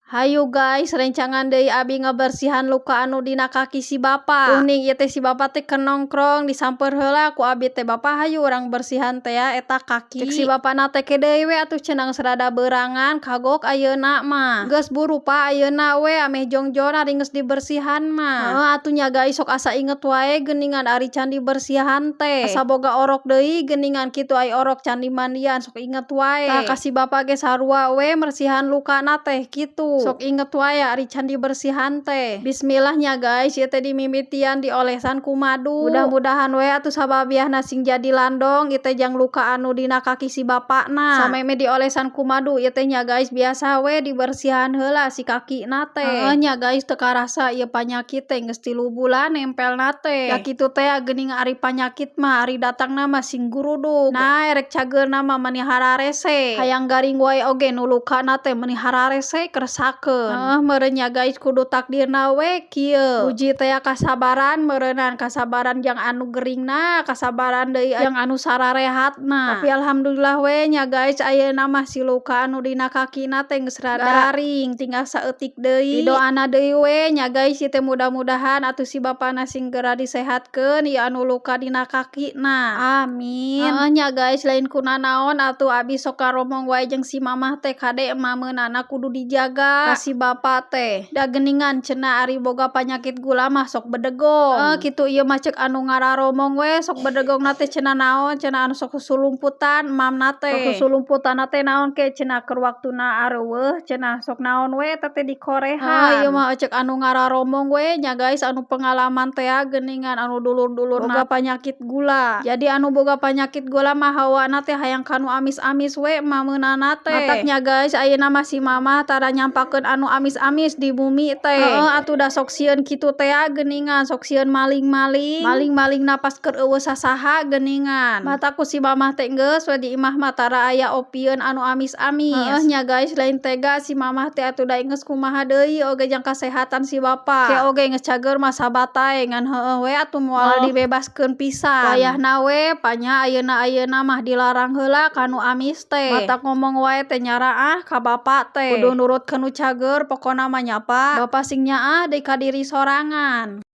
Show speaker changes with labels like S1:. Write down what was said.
S1: Hayu guys, rencangan deui abi ngabersihan luka anu dina kaki si bapa. Uning ieu teh si bapa teh keur nongkrong, disamper heula ku abi teh, "Bapa, hayu urang bersihan teh ya eta kaki." Cek si bapana teh, "Ke deui we atuh," cenah, "geus rada beurangan, kagok ayeuna mah." "Geus buru, Pa, ayeuna we ameh jongjon ari geus dibersihan mah." Heuh atuh nya guys, sok asa inget wae geuningan ari can dibersihan teh. Asa boga orok deui geuningan kitu, ai orok can dimandian sok inget wae. Tah, ka si bapa ge sarua we mersihan lukana teh kitu. Sok inget wae ari can dibersihan teh. Bismillah nya guys, ieu teh dimimitian diolesan ku madu. Mudah-mudahan we atuh sababiahna sing jadi landong ieu teh jang luka anu dina kaki si bapana. Samemeh diolesan ku madu ieu teh nya guys, biasa we dibersihan heula si kakina teh. Heuh nya guys, teu karasa ieu panyakit teh geus 3 bulan nempelna teh. Da kitu teh geuning ari panyakit mah ari datangna mah sing gurudug. Nah, erek cageurna mah mani hararese. Hayang garing wae oge nu lukana teh meni hararese keresakeun. Heuh meureun nya guys, kudu takdirna we kieu. Uji teh kasabaran meureunan, kasabaran jang anu geringna, kasabaran deui jang anu sararehatna. Tapi alhamdulillah we nya guys, ayeuna mah si luka anu dina kakina teh geus rada garing, tinggal saeutik deui. Didoana deui we nya guys, ieu teh mudah-mudahan atuh si bapana sing geura disehatkeun ieu anu luka dina kakina. Amin. Heuh nya guys, lain ku nanaon atuh abi sok karomong wae jeung si mamah teh, kade mameunana kudu dijaga ka si bapa teh. Da geuningan cenah ari boga panyakit gula mah sok bedegong. Heuh kitu ieu mah ceuk anu ngararomong we, sok bedegongna teh cenah naon cenah, anu sok susulumputan emamna teh. Sok susulumputanna teh naon ke cenah, keur waktuna areuweuh cenah, sok naon we eta teh dikorehan. Heuh ieu mah ceuk anu ngararomong we nya guys, anu pengalaman teh geuningan anu dulur-dulurna boga panyakit gula. Jadi anu boga panyakit gula mah hawana teh hayang kanu amis-amis we mameunana teh. Matak nya guys, ayeuna mah si mamah tara nyampakeun anu amis-amis di bumi teh. Heeh atuh da sok sieun kitu teh geuningan, sok sieun maling-maling. Maling-malingna pas keur euweuh sasaha geuningan. Matak ku si mamah teh geus we di imah mah tara aya opieun anu amis-amis. Heuh nya guys, lain tega si mamah teh atuh, da geus kumaha deui oge jang kasehatan si bapa. Ke oge geus cager mah sabatae, ngan heueuh we atuh moal dibebaskeun pisan. Wayahna we panya ayeuna-ayeuna mah dilarang heula kanu amis teh. Matak ngomong wae teh nyaraah ka bapa teh. Kudu nurut ka nu cager pokona mah nya, Pa. Bapa sing nyaah deui ka diri sorangan.